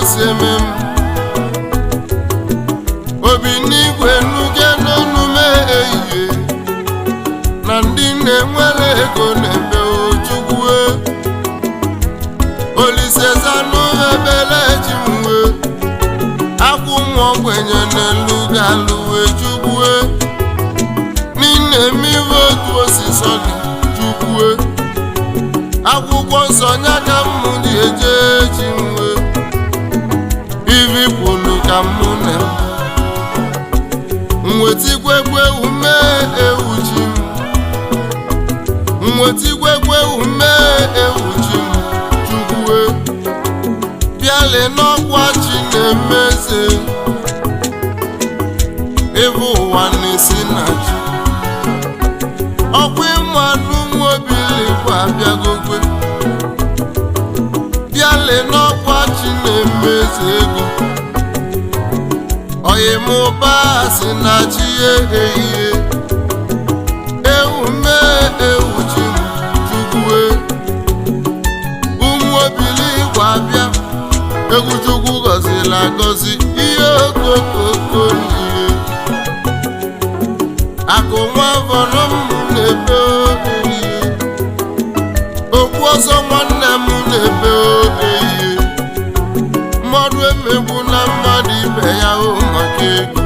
o si eme m. Obi n'igwe nuge n'onume ehihie na ndị na-enwere ego na-ebe Chukwu. Olise zanụ ebele ji mwe akwụ nwa ogbenye n'elu galụwe Chukwu. N'ine emive otu osisi gị Chukwu. Akwụkwọ nsọ nya ka mụ ji eje chi mwe ivi kwulu ka mụ na nwetigwegwe ume ewu chi m, nwetigwegwe ume ewu chi m Chukwu. Bịali n'ọkwa chi na-emeze ịbụ ụwa na-esi na chi ọkwa ịmanụ nwobiligwe abịagogwe. Bịali n'ọkwa chi na-emeze ego oyimụba si na chi ehihie ewu mee ewu chi m Chukwu. Ụmụ obiligwe abịa egwu Chukwu gọziri agọzi ihe okokoko n'ihe akụ nwa vọrọ m na-ebe ehihie okwu ọzọ nwanne m na-ebe ehihie mmadụ emegbu na mmadụ ibe ya hụ maka ego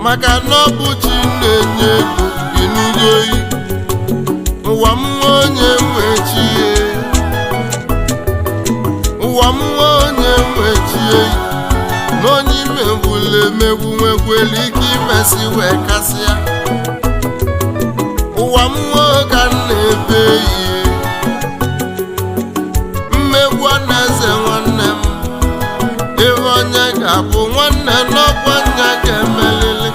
maka na ọ bụ chi na-enye ego ịnụgo oyi ụwa m onye nwe chi ụwa m onye nwe chi na onye imegbula emegbu nwekwere ike imesi wee kasịa ụwa m ka m na-ebe ihe mmegbu na-eze nwanne m ife onye ga-abụ nwanne n'ọkwa nya ga-emelili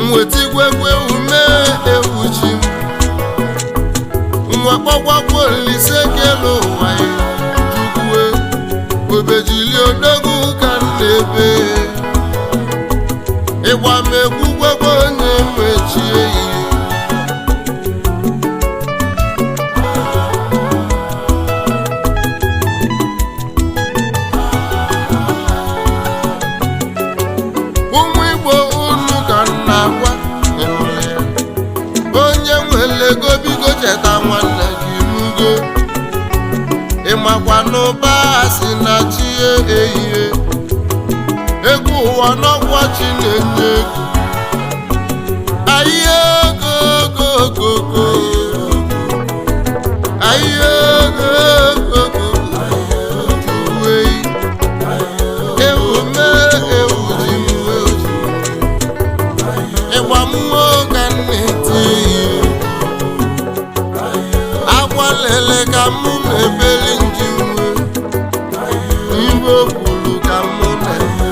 nwetigwegwe ume ewu chi m nwakpọkwakwo Olise kelu ụwa ya Chukwu. Obejili odogwu ka m na-ebe ịgba m egwu gwegwe onye mechie ihe. Ụmụ Igbo unu ka m na-agwa ịnụrụ ya onye nwere ego biko cheta nwanne gị nugo ịmakwa n'ụba si na chi ehihie ego ụwa n'ọkwa chi na-enye ego ahịa ego ogogogo ahịa ego ogogogo ewu mee ewu ji m ịgba mmụọ ka m na-eti ihe akwa lele ka mụ na-ebeli nji nwe iwe kwuru ka mụ na-eme.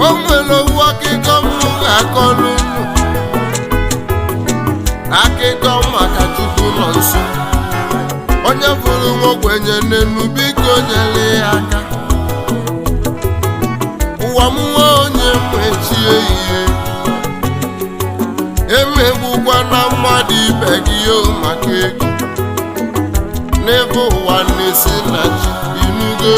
O nwere owu akụkọ m ga-akọrọ unu akụkọ maka Chukwu nọ nso onye fụrụ nwa ogbenye n'enu biko nyere ya aka ụwa m nwa onye mechie ihe emegbukwa na mmadụ ibe gị o maka ego n'ebe ụwa na-esi na chi inugo.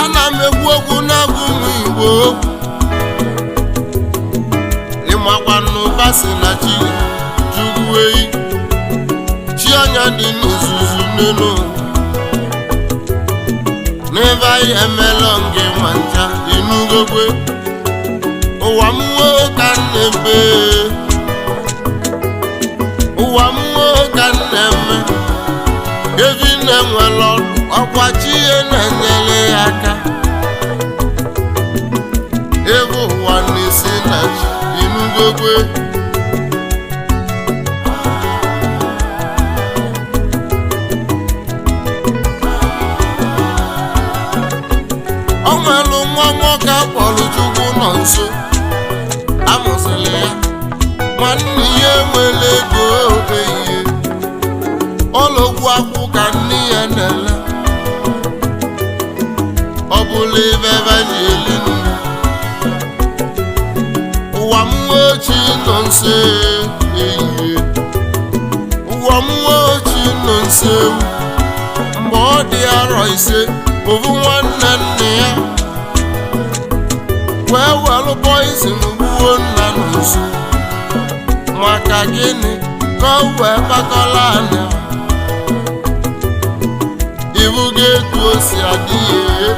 Ana m ekwu okwu na-agwa ụmụ Igbo okwu ịmakwa n'ụba si na chi Chukwu eyi chi anya dị n'izuzu n'elu n'ebe anyị emela nge nwa ncha inugokwe ụwa m nwee ka m na-ebe ụwa m nwee ka m na-eme evi na-enwere ọdụ ọkwa chi ihe na-enyere ya aka ebe ụwa na-esi na chi inugokwe. Ọ nwere nwa nwoke akpọrọ Chukwu nọ nso amụsịrị ya nwanne ya enwere ego ehihie akwụ ka nne ya na-ele. Ọ bụla ebe ji eli nne. Ụwa m ochi nọ nso ehihie, ụwa m ochi nọ nso ewu. Mgbe ọ dị arọ 5, ovu nwanne nne ya wee welụ poison gbuo nna nso. Maka gịnị? Ka o wee kpakọla anya. Iwu ga-etu o si adị ya,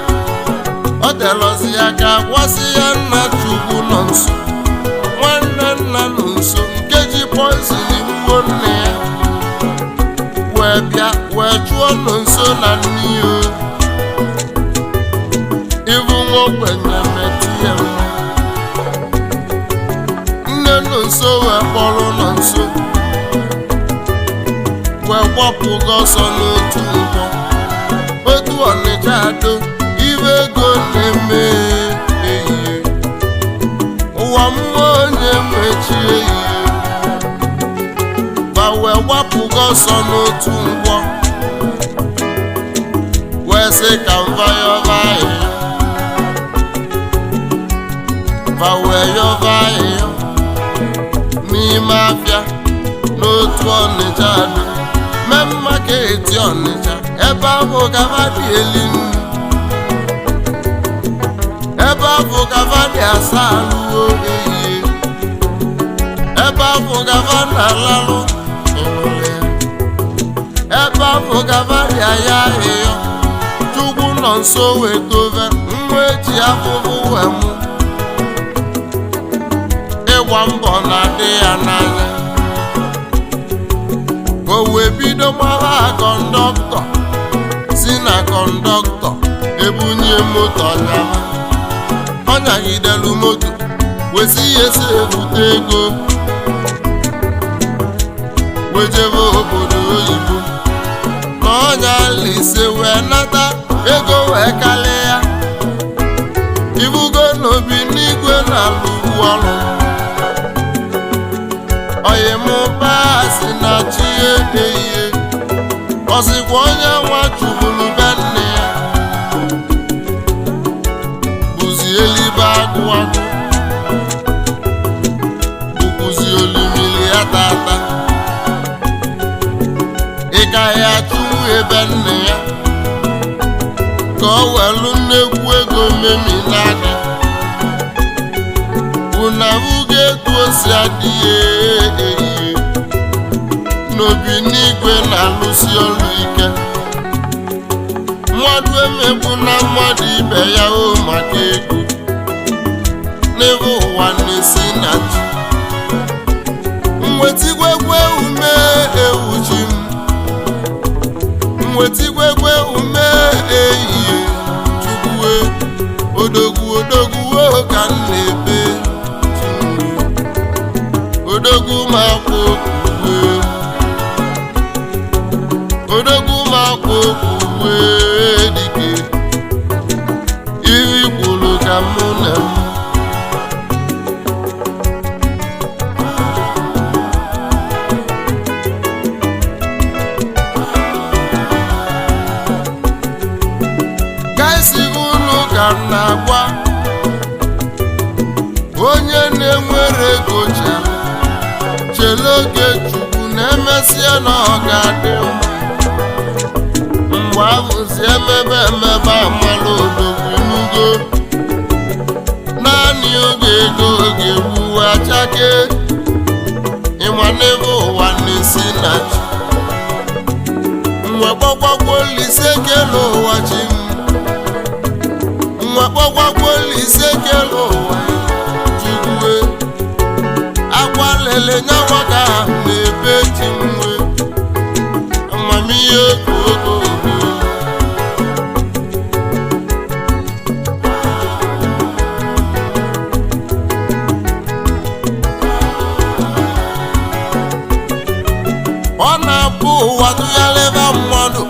ọ telọzi ya ka gwasị ya nna Chukwu nọ nso, nwanne nna nọ nso nke ji poison gbuo nne ya, wee bịa wee chụọ nọ nso na nne ya. Ibu nwa ogbenye metụ ya mma. Nne nọ nso wee kpọrọ nọ nso wee gbapụga ọsọ n'otu nkwọ otu Ọnịcha ado ibe ego na-eme ehihie. Ụwa mmụọ onye mechi ehihie ma wee gbapụga ọsọ n'otu nkwọ, wee sị ka mva yọba ahịhịa, va wee yọba ahịhịa n'ime afịa n'otu Ọnịcha ado mee mma ka eti Ọnịcha ebe ahụ gava dị eli nnu, ebe ahụ gava dị asaa alụwo ehihie, ebe ahụ gava na-alalụ ịnụlị ya, ebe ahụ gava dị aya ahịhịa. Chukwu nọ nso wee tove nwa eji afụfụ wee mụ. Ịgba mbọ na-adị ya n'anya. O wee bido gbara kọndọktọ, si na kọndọktọ ebunye moto ọnyama. Ọ nyagidelu moto wee si ya esi ebute ego wee jebe obodo oyibo. Na ọnya lise wee nata ego wee kalịa ya. Ibugo n'obi n'igwe na-alụbu ọrụ oyimụbasi na chi ehihie. Ọzikwa onye nwa chụburu be nne ya bụzi elibe agụ agụ, bụkwuzi olimiri ya tata. Ị gaghị achụnwu ebe nne ya ka ọ welu nnekwu ego memi n'aka. Unabugo etu o si adị ya ehihie n'obi n'igwe na-alụsi ọrụ ike. Mmadụ emegbu na mmadụ ibe ya o maka ego n'ebe ụwa na-esi na chi. Mwetigwegwe ume ewu chi m, mwetigwegwe ume ehihie. Chukwue odogwu odogwu o ka m na-ebe. Odogwu ma kwụ okwukwe, odogwu ma kwụ okwukwe dike iri kwuru ka mụ na m. Gaisi unu ka m na-agwa onye na-enwere ego, chere chere oge Chukwu na-emesịa na ọ ga-adị mma. Mgbe ahụzi emebe emebe amala odogwu inugo. Naanị oge ego ga-egbuwe achake. Ịma n'ebe ụwa na-esi na chi. Mgbe kpọkwakwo Olise kele ụwa chi m, mgbe kpọkwakwo Olise kele ụwa Chukwue. Akwa lele nyanwa ka na-ebe chi mwe amamihe ogo ogo. Ọ na-abụ ụwa tụgharịba mmadụ,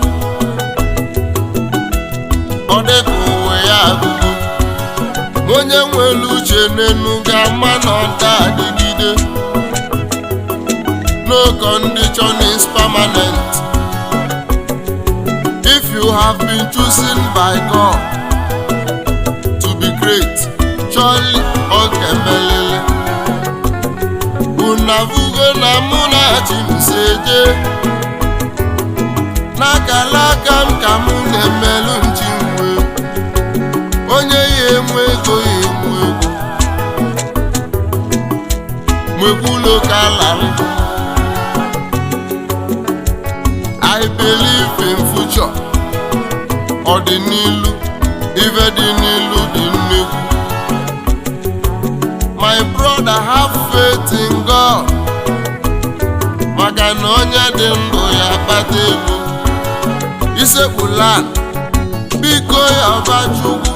ọ dị ka ụwa ya agụgo. Onye nwere uche n'enu ga-ama na ọ da adịgide. No condition is permanent. Have been chosen by God to be great, surely ọ ga-emelele. Unu afụgo na mụ na chi m si eje n'akala aka m ka mụ na-emelụ nchi nwe. Onye ya enwe ego ya enwe ego, nwekwulo kalari. I believe in future, ọdịnilu. Ife dị n'ilu dị nnekwu. My brother, have faith in God, maka na onye dị ndụ ya akpata ego. Isekpula, biko, ya ọba Chukwu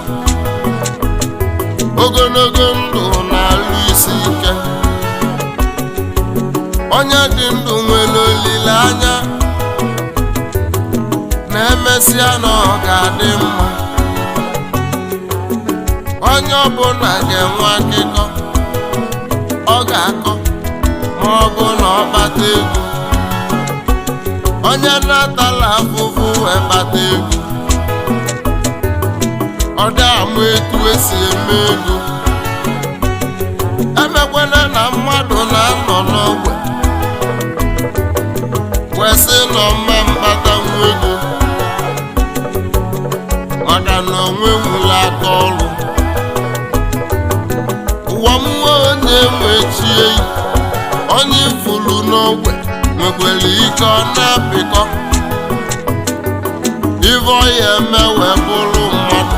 ogologo ndụ na-alụ isi ike. Onye dị ndụ nwere olileanya na emesịa na ọ ga-adị mma. Onye ọbụla ga-enwe akụkọ ọ ga-akọ ma ọ bụ na ọ kpata ego. Onye na-atala afụfụ wee kpata ego, ọ dị ama etu esi eme ego. Emekwana na mmadụ na-anọ n'ogbe kwesị nọ mma mkpata nwa ego, maka na onwe nwụla aka ọrụ. Ụwa mmụọ, onye nwechie, onye ifuru n'ogbe nwekwara ike ọ na-apịkọ ife ọya eme wee bụrụ mmadụ.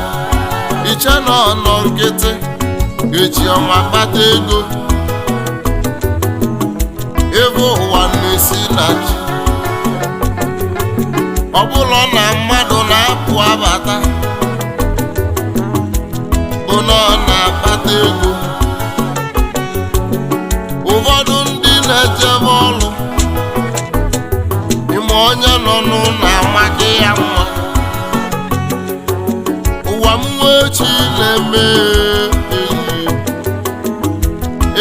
Iche na ọ nọ nkịtị, echi ọma kpata ego. Ebe ụwa na-esi na chi, ọ bụla na mmadụ na-apụ abata bụ na ọ na-akpata ego. Ụfọdụ ndị na-ejebe ọrụ ime, onye nọ n'ụlọ amaghị ya mma. Ụwa m nwee chi na-eme enyi.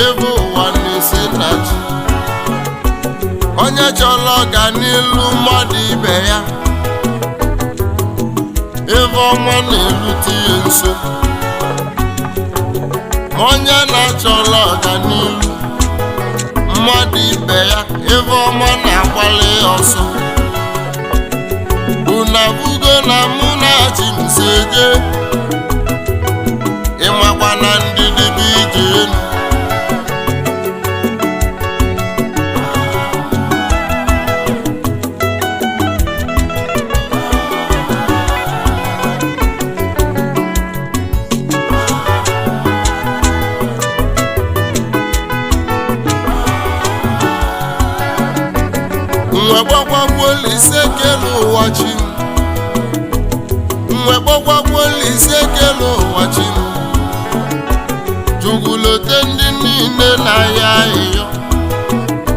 Ebe ụwa na-esi na chi, onye chọrọ ọganilu mmadụ ibe ya, ebe ọnwa na-erute ya nso. Ma onye na-achọrọ ọganilu mmadụ ibe ya, ebe ọma na-agbalị ya ọsọ. Unu abụgo na mụ na chi m si eje. Ịmakwa na ndidi bụ ije enu. Nwe gbagwagbuolise kelu ụwa chi m, nwe gbagwagbuolise kelu ụwa chi m. Chukwulote ndị niile na-ahịa ahịhịa,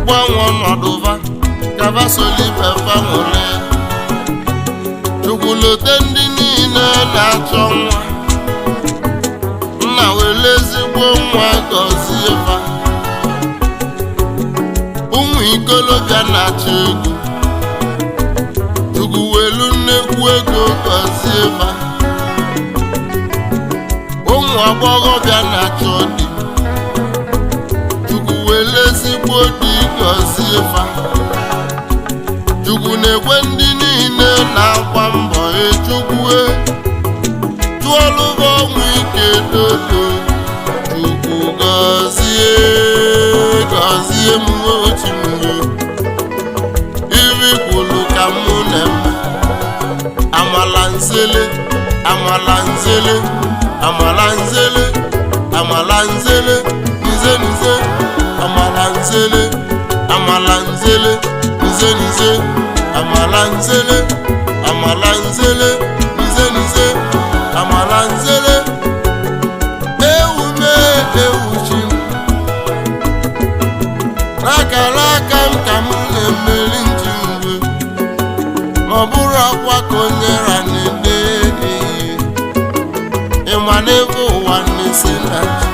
gbanwe ọnọdụva kavasolipefa nwere. Chukwulote ndị niile na-achọ nwa, nna were ezigbo nwa gọzie fa. Ụmụ ikolobịa na-achọ ego, Chukwu welu nnekwu ego gọzie fa. Ụmụ agbọghọbịa na-achọ di, Chukwu welu ezigbo di gọzie fa. Chukwu na-ekwe ndị niile na-agba mbọ echukwue tụọlụba ọnwụ ike dodo. Chukwu gọzie, gọzie m otu mgbe iri kwuru ka mụ na-eme. Amala nzele, amala nzele, amala nzele, amala nzele, nze nze, amala nzele, amala nzele, nze nze, amala nzele, amala nzele, nze nze, amala nzele. Ewu mee ewu chi m, n'akara aka m ka m na-emeri nji mgbe ma ọ bụrụ ọkwa ka onye ra na-ede ehihie. Ịma n'ebe ụwa na-esi na ji,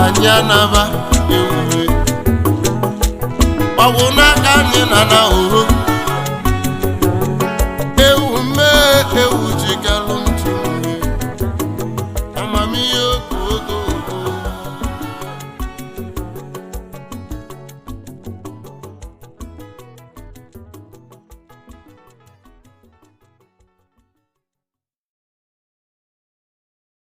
anyị anaba ewuwe ọ bụ n'aka anyị na na oho.